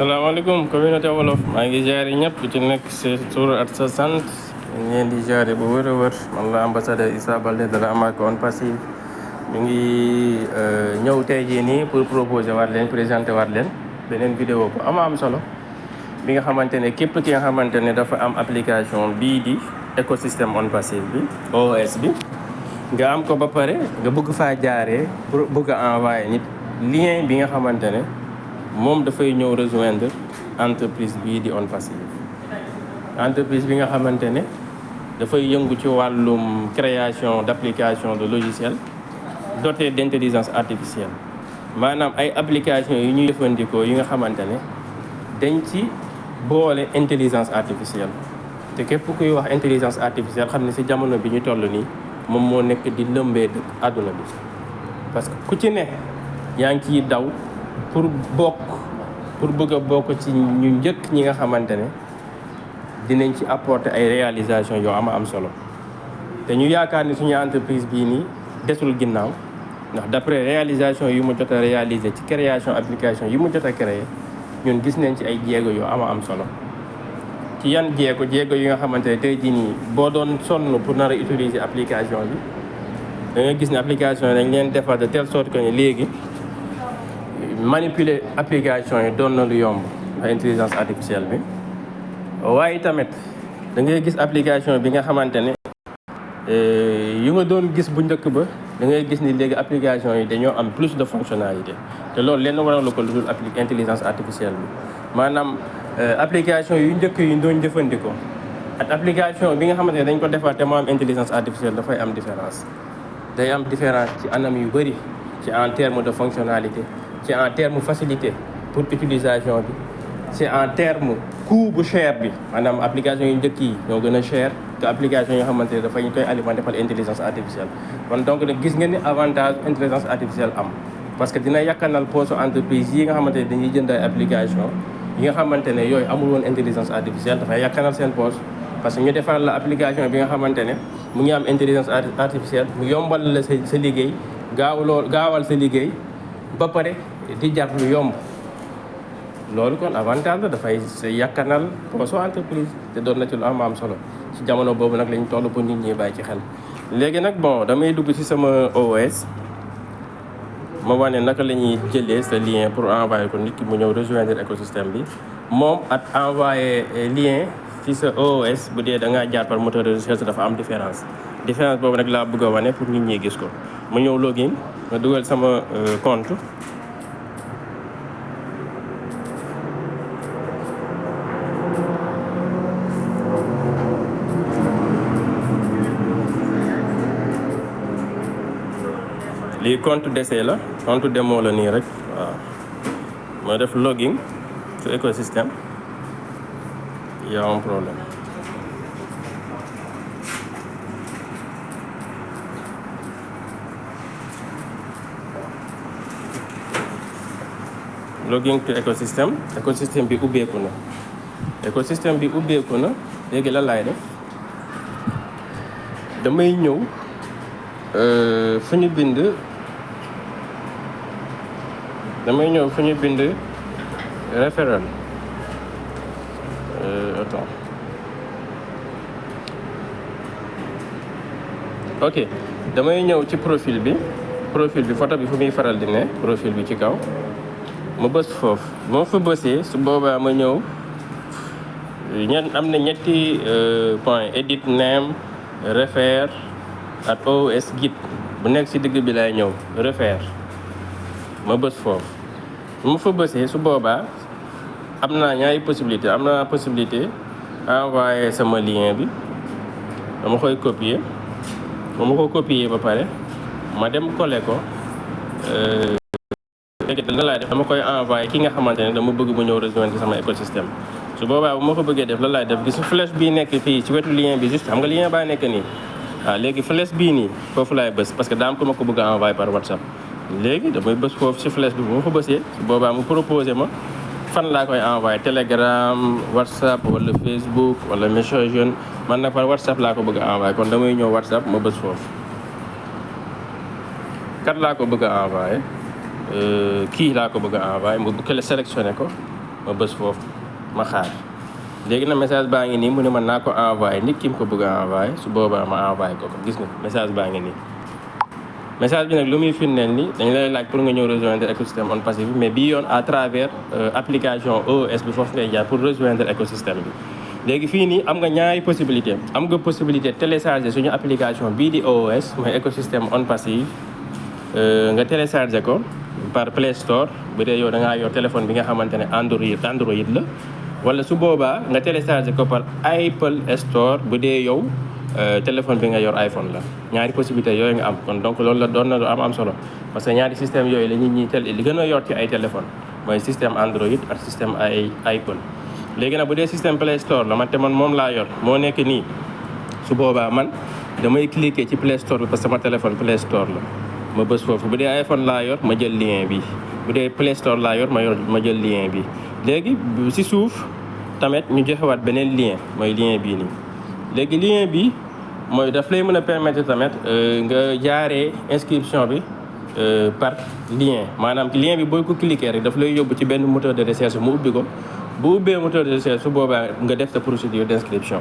salaamaaleykum communauté wolof maa ngi jaare ñëpp ci nekk sa tur ak sa sant ñu leen di jaare bu wër a wër man la ambassadeur Issa Baldé de la AMAC On Passive ñu ngi ñëw tey jii nii pour proposer waat leen présenter waat leen beneen vidéo bu am solo bi nga xamante ne képp ki nga xamante ne dafa am application bii di écosystème On Passive bi OS bi nga am ko ba pare nga bëgg faa jaaree pour bëgg a envoyer nit lien bi nga xamante ne moom dafay ñëw rejoindre entreprise bii di On Passive entreprise bi nga xamante ne dafay yëngu ci wàllum création d'application de logiciel doté d'intelligence artificielle maanaam ay application yi ñuy jëfandikoo yi nga xamante ne dañ ci boole intelligence artificielle te képp kuy wax intelligence artificielle xam ne ci jamono bi ñu toll nii moom moo nekk di lëmbee dëkk àdduna bi parce que ku ci ne yaa ngi ciy daw pour bëgg a bokk ci ñu njëkk ñi nga xamante ne dinañ ci apporter ay réalisation yoo am solo te ñu yaakaar ni suñu entreprise bii nii desul ginnaaw ndax d'après réalisation yu mu jot a réaliser ci création application yu mu jot a créer ñun gis nañ ci ay jéego yu am solo ci yan jéego yi nga xamante ne tey jii nii boo doon sonn pour nar a utiliser application bi da nga gis ne application yi dañ leen defar de telle sorte que ni léegi manipuler application yi doon na lu yomb ndax intelligence artificielle bi waaye tamit da ngay gis application bi nga xamante ne yu nga doon gis bu njëkk ba da ngay gis ni léegi application yi dañoo am plus de fonctionnalité te loolu lenn waral ko lu dul intelligence artificielle bi maanaam application yu njëkk yi doon jëfandikoo ak application bi nga xamante ne dañ ko defar te moo am intelligence artificielle dafay am différence day am différence ci anam yu bëri ci en terme de fonctionnalité ci en terme facilité pour utilisation bi c'est en terme coût bu cher bi maanaam application yu njëkk yi ñoo gën a cher que application yoo xamante ne dafay ñu koy alimenté par intelligence artificielle kon donc nag gis ngeen ni avantage intelligence artificielle am parce que dina yàkkanal poche entreprise yi nga xamante ne dañuy jënd ay application yi nga xamante ne yooyu amul woon intelligence artificielle dafay yàkkanal seen poche parce que ñu defar la application bi nga xamante ne mu ngi am intelligence artificielle mu yombal la sa liggéey gaawal sa liggéey ba pare di jar lu yomb loolu kon avantage la dafay yàkkanal poche entreprise te doon na ci lu am solo ci jamono boobu nag lañ toll pour nit ñi bàyyi ci xel. léegi nag bon damay dugg ci sama OS ma wane naka la ñuy jëlee sa lien pour envoyer ko nit ki mu ñëw rejoindre écosystème bi moom ak envoyer lien ci sa OS bu dee da ngaa jaar par moteur de recherche dafa am différence boobu nag laa bëgg a wane pour nit ñi gis ko ma ñëw login ma dugal sama compte. lii compte d'essai la compte démo la nii rek waaw ma def login su écosystème y a un problème login to écosystème bi ubbeeku na léegi lan laay def damay ñëw fu ñu bind référent ok damay ñëw ci profil bi photo bi fu muy faral di ne profil bi ci kaw ma bës foofu moo fa bësee su boobaa ma ñëw am na ñetti point edit name refer ak OS guide bu nekk ci digg bi lay ñëw refaire ma bës foofu mu fa bësee su boobaa am naa ñaari possibilité envoyer sama lien bi dama koy copier ba ma ko copier ba pare ma dem coller ko léegi lan laay def dama koy envoyer ki nga xamante ne dama bëgg mu ñëw rejoindre sama écosystème su boobaa bu ma ko bëggee def lan laay def gis flèche bii nekk fii ci wetu lien bi juste xam nga lien baa nekk nii waaw léegi flèche bii nii foofu laay bës parce que daa am ko ma ko bëgg a envoyer par WhatsApp léegi damay bës foofu ci flèche bi bu ma ko bësee su boobaa mu proposé ma fan laa koy envoyer Telegram WhatsApp wala Facebook wala Messenger man nag par WhatsApp laa ko bëgg a envoyer kon damay ñëw WhatsApp ma bës foofu kat laa ko bëgg a envoyer kii laa ko bëgg a envoyer mu kële sélectionné ko ma bës foofu ma xaar léegi nag message baa ngi nii mu ne man naa ko envoyé nit ki mu ko bëgg a envoyé su boobaa ma envoyé ko gis nga message baa ngi nii. message bi nag lu muy firndeel ni dañ lay laaj pour nga ñëw rejoindre écosystème On Passif bi mais bii yoon à travers application OOS bi foofu ngay jaar pour rejoindre écosystème bi. léegi fii nii am nga ñaari possibilité am nga possibilité télécharger suñu application bii di OOS mooy écosystème On Passif nga télécharger ko par Play Store bu dee yow da ngaa yor téléphone bi nga xamante ne Android la. wala su boobaa nga télécharger ko par Apple Store bu dee yow téléphone bi nga yor iPhone la ñaari possibilité yooyu nga am kon donc loolu la doon na lu am solo parce que ñaari système yooyu la ñuy li gën a yor ci ay téléphone mooy système Android ak système iPhone. léegi nag bu dee système Play Store la man te man moom laa yor moo nekk nii su boobaa man damay cliquer ci Play Store bi parce que sama téléphone Play Store la ma bës foofu bu dee iPhone laa yor ma jël lien bi bu dee Play Store laa yor ma jël lien bi. léegi si suuf tamit ñu joxewaat beneen lien mooy lien bii nii léegi lien bi mooy daf lay mën a permettre tamit nga jaaree inscription bi par lien maanaam lien bi booy ko cliquer rek daf lay yóbbu ci benn moteur de recherche mu ubbi ko bu ubbee moteur de recherche su boobaa nga def sa procédure d'inscription.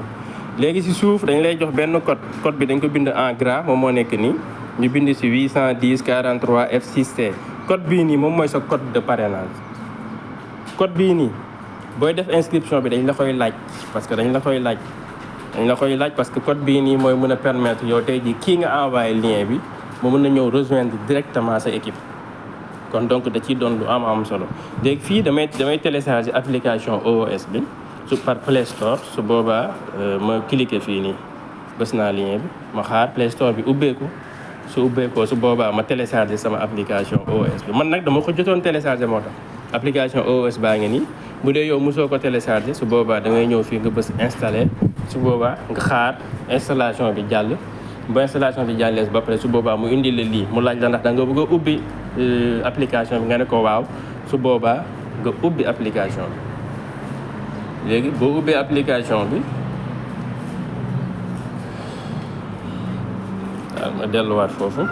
léegi si suuf dañ lay jox benn code bi dañ ko bind en gras moom moo nekk nii ñu bind si 810 43 F6T code bii nii moom mooy sa code de parrainage. code bii nii booy def inscription bi dañ la koy laaj parce que dañ la koy laaj parce que code bii nii mooy mën a permettre yow tey jii kii nga envoyé lien bi mu mën na ñëw rejoindre directement sa équipe kon donc da ciy doon lu am solo. léegi fii damay télécharger application OOS bi par Play Store su boobaa ma cliquer fii nii bës naa lien bi ma xaar Play Store bi ubbeeku su ubbeekoo su boobaa ma télécharger sama application OOS bi man nag dama ko jotoon télécharger moo tax. application OOS baa ngi nii bu dee yow mosoo ko télécharger su boobaa da ngay ñëw fii nga bës installer su boobaa nga xaar installation bi jàll bu installation bi jàllee ba pare su boobaa mu indi la lii mu laaj la ndax da nga bëgg a ubbi application bi nga ne ko waaw su boobaa nga ubbi application bi léegi boo ubbee application bi waaw ma delluwaat foofu.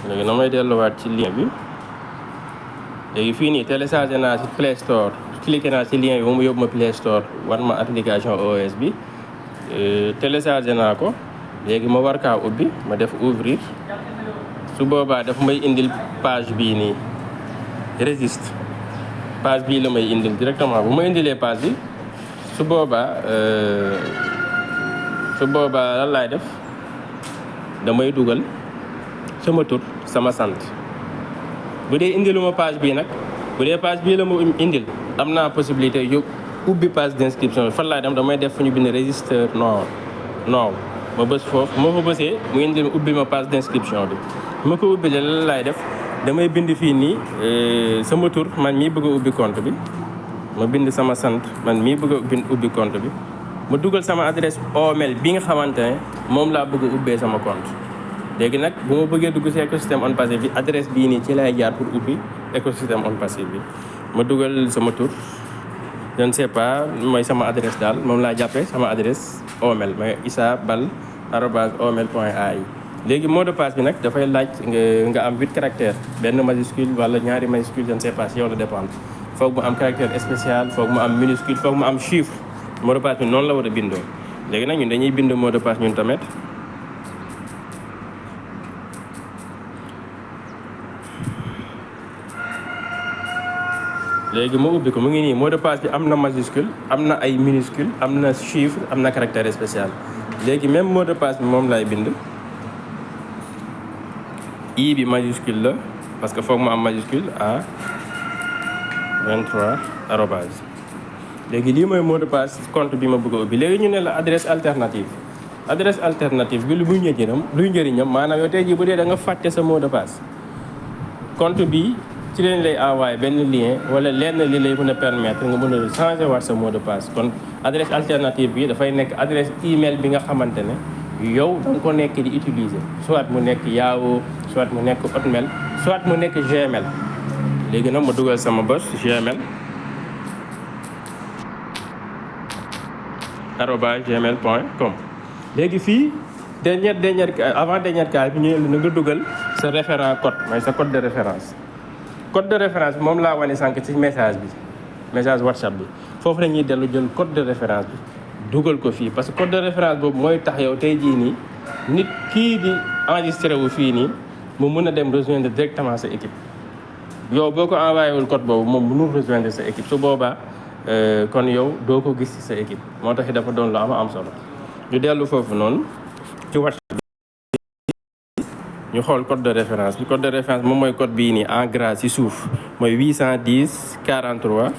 léegi na may delluwaat ci lien bi léegi fii nii téléchargé naa ci Play Store cliqué naa ci lien bi ba mu yóbbu ma Play Store wan ma application OOS bi téléchargé naa ko léegi ma war kaa ubbi ma def ouvrir su boobaa daf may indil page bii nii registre page bii la may indil directement bu ma indilee page bi su boobaa lan laay def damay dugal sama tur sama sant bu dee indiluma page bii nag bu dee page bii la ma indil am naa possibilité yu ubbi page d'inscription bi fan laay dem damay def fu ñu bind register non ma bës foofu moo ko bësee mu indil ubbi ma page d'inscription bi ma ko ubbi lan laay def damay bind fii nii sama tur man mii bëgg a ubbi compte bi ma bind sama sant man mii bëgg a ubbi compte bi ma dugal sama adresse email bi nga xamante ne moom laa bëgg a ubbee sama compte léegi nag bu ma bëggee dugg ci écosystème On Passif bi adresse bii nii ci lay jaar pour ubbi écosystème On Passif bi ma dugal sama tur je ne sais pas mooy sama adresse daal moom laa jàppee sama adresse email mooy issa@gmail.ai léegi mot de passe bi nag dafay laaj nga am 8 caractères benn majuscule wala ñaari majuscule je ne sais pas si yow la dépendre foog mu am caractère spécial foog mu am minuscule foog mu am chiffre mot de passe bi noonu la war a bindoo léegi nag ñun dañuy bind mot de passe ñun tamit léegi ma ubbi ko mu ngi nii mot de passe bi am na majuscule am na ay minuscule am na chiffre am na caractère spécial léegi même mot de passe bi moom laay bind i bi majuscule la parce que foog mu am majuscule a 23 arobase léegi lii mooy mot de passe compte bi ma bëgg a ubbi léegi ñu ne la adresse alternative bi luy njëriñam maanaam yow tey jii bu dee da nga fàtte sa mot de passe compte bi ci leen lay envoyé benn lien wala lenn li lay mën a permettre nga mën a changer waat sa mot de passe kon adresse alternative bi dafay nekk adresse email bi nga xamante ne yow da nga ko nekk di utiliser soit mu nekk Yahoo soit mu nekk Hotmail soit mu nekk Gmail léegi nag ma dugal sama bos Gmail gmail.com. léegi fii avant dernière case bi ñu ne nga dugal sa référent code mooy sa code de référence. code de référence bi moom laa wane sànq ci message WhatsApp bi foofu la ñuy dellu jël code de référence bi dugal ko fii parce que code de référence boobu mooy tax yow tey jii nii nit kii di enregistré wu fii nii mu mën a dem rejoindre directement sa équipe. yow boo ko envoyé wul code boobu moom mënul rejoindre sa équipe su boobaa kon yow doo ko gis ci sa équipe moo tax dafa doon lu am solo. ñu dellu foofu noonu ci WhatsApp bi ñu xool code de référence bi code de référence moom mooy code bii nii en gras ci suuf mooy 810 43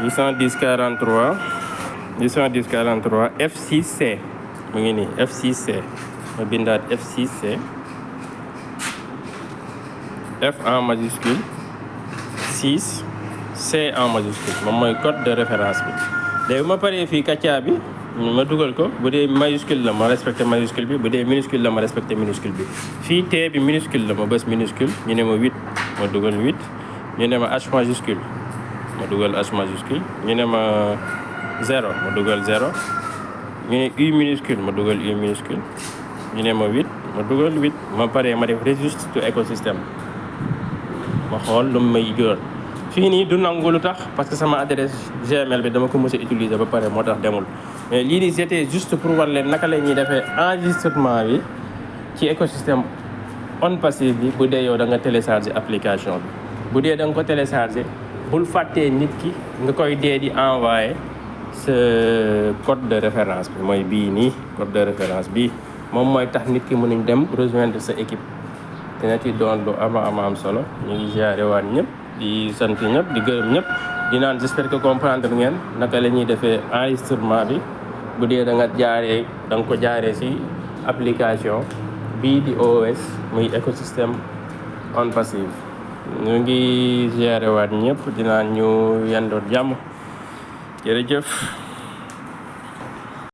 810 43 810 43 F6C mu ngi nii F6C ma bindaat F6C F en majuscule 6 C en majuscule moom mooy code de référence bi. léegi ma paree fii kàccaa bi ma dugal ko bu dee majuscule la ma respecté majuscule bi bu dee minuscule la ma respecté minuscule bi. fii T bi minuscule la ma bës minuscule ñu ne ma 8 ma dugal 8 ñu ne ma H majuscule ma dugal H majuscule ñu ne ma 0 ma dugal 0 ñu ne U minuscule ma dugal U minuscule ñu ne ma 8 ma dugal 8 ma paree ma def registre to écosystème ma xool lu may jural. fii nii du nangu lu tax parce que sama adresse Gmail bi dama ko mos a utiliser ba pare moo tax demul mais lii nii c'était juste pour war leen naka la ñuy defee enregistrement bi ci écosystème OnPassive bi bu dee yow da nga télécharger application bi. bu dee da nga ko télécharger bul fàttee nit ki nga koy dee di envoyer sa code de référence bi mooy bii nii code de référence bi moom mooy tax nit ki mënuñ dem rejoindre sa équipe dina ci doon lu am solo. ñu ngi ziare waat ñëpp di sant ñëpp di gërëm ñëpp di naan j'espère que comprendre ngeen naka la ñuy defee enregistrement bi bu dee da nga ko jaaree ci application bii di OS muy écosystème OnPassive. ñu ngi ziare waat ñëpp di naan ñu yendoon jàmm jërëjëf.